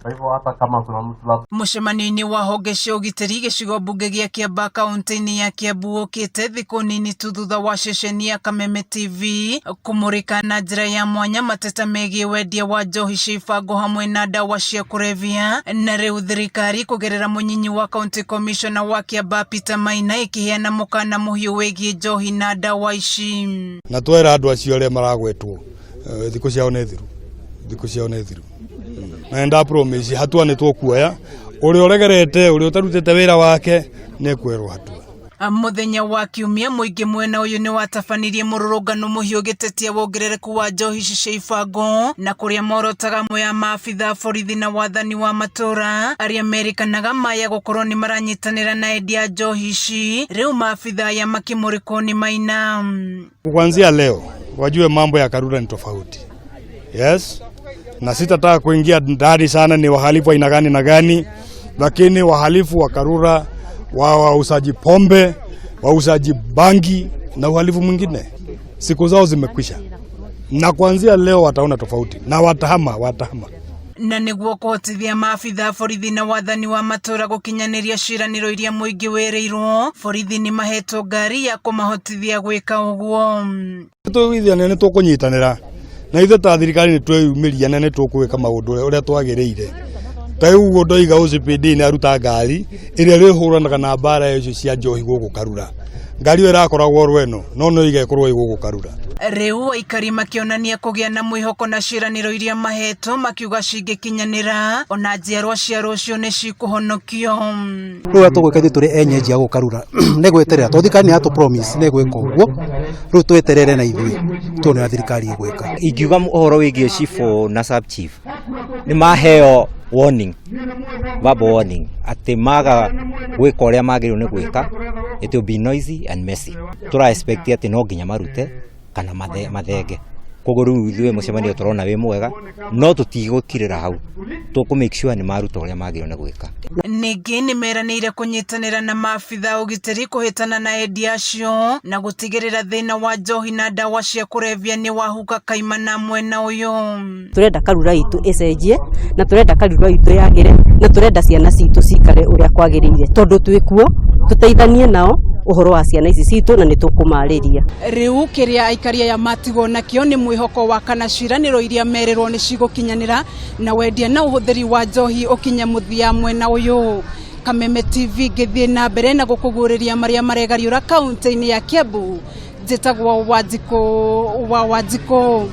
Kwa hivyo hata kama kuna mtu labda Mũcemanio-inĩ wa honge cia ũgitĩri gĩcigo mbunge gĩa Kiambaa kaunti-inĩ ya Kiambu ũkĩte thikũ nini tu thutha wa ceceni ya Kameme TV kũmũrĩka na njĩra ya mwanya mateta megiĩ wendia wa njohi cia ibango hamwe na ndawa cia kũrebia. Na rĩu thirikari kũgerera mũnyinyi wa county commissioner wa Kiambaa Peter Maina ĩkĩheana mũkana mũhiũ wĩgiĩ njohi na ndawa ici. Na twera andũ acio arĩa maragwetwo, thikũ ciao nĩ thiru, thikũ ciao nĩ thiru, na nda promise hatua nĩ tũkuoya. Ũrĩa ũregerete, ũrĩa ũtarutĩte wĩra wake, nĩ ekwerwo hatua. Mũthenya wa Kiumia, mũingĩ mwena ũyũ nĩ watabanirie mũrũrũngano mũhiũ gĩtetia wongerereku wa njohi ici cia ibango, na kũrĩa morotaga amwe a maabitha borithi na wathani wa matũra arĩa merĩkanaga maya gũkorwo nĩ maranyitanĩra na endia a njohi ici. Rĩu maabitha aya makĩmũrĩkwo nĩ Maina. Kuanzia leo wajue mambo ya Karura ni tofauti. Yes, na sitataka kuingia ndani sana ni wahalifu aina gani na gani, lakini wahalifu wa Karura wa wauzaji pombe, wauzaji bangi na uhalifu mwingine, siku zao zimekwisha, na kuanzia leo wataona tofauti na watahama, watahama. Na nĩguo kũhotithia maabitha borithi na wathani wa matũra gũkinyanĩria ciĩranĩro iria mũingĩ wĩrĩirwo, borithi nĩ mahetwo ngari ya kũmahotithia gwĩka ũguo. Tũiguithania nĩ tũkũnyitanĩra na ithuĩ ta thirikari, nĩ tweyumĩria na nĩ tũkwĩka maũndũ ũrĩa twagĩrĩire. Ta rĩu ũguo ndoiga, OCPD nĩ aruta ngari ĩrĩa ĩrĩhũranaga na mbara icio cia njohi gũkũ Karura. Ngari ĩyo ĩrakoragwo Rweno, no no igekorwo ĩ gũkũ Karura. Rĩu aikari makĩonania kũgĩa na mwĩhoko na ciĩranĩro iria mahetwo, makiuga cingĩkinyanĩra, ona njiarwa cia rũciũ nĩ cikũhonokio. Rĩu ũrĩa tũgwĩka ithuĩ tũrĩ enyeji a gũkũ Karura nĩ gweterera, tondũ thirikari nĩ yatũ promise nĩ gwĩka ũguo. Rĩu tweterere na ithuĩ tuone ũrĩa thirikari ĩgwĩka. Ingiuga ũhoro wĩgiĩ cibũ na sub chief, nĩ maheo warning, verbal warning, atĩ maga gwĩka ũrĩa magĩrĩirwo nĩ gwĩka, it will be noisy and messy. Tũra expect atĩ no nginya marute kana mathenge. Koguo rĩu ithuĩ mũcemanio tũrona wĩ mwega, no tũtigũkirĩra hau, tũkũ make sure nĩ maruta ũrĩa magĩrĩirwo nĩ gwĩka. Ningĩ nĩ meranĩire kũnyitanĩra na maabitha ũgitĩri kũhĩtana na endia acio na gũtigĩrĩra thĩna wa njohi na ndawa cia kũrebia nĩ wahuka kaimana mwena ũyũ. Turenda Karura itũ ĩcenjie, na turenda Karura itũ yagĩre, na turenda ciana citũ cikare ũrĩa kwagĩrĩire, tondũ twĩ kuo tũteithanie nao ũhoro wa ciana ici citũ na nĩ tũkũmarĩria. Rĩu kĩrĩa aikari aya matigwo nakĩo nĩ mwĩhoko wa kana ciĩranĩro iria merĩrwo nĩ cigũkinyanĩra na wendia na ũhũthĩri wa njohi ũkinye mũthia mwena ũyũ. Kameme TV ngĩthiĩ na mbere na gũkũguũrĩria marĩa maregariũra kaunti-inĩ ya Kiambu. Njĩtagwo Wanjikũ wa Wanjikũ.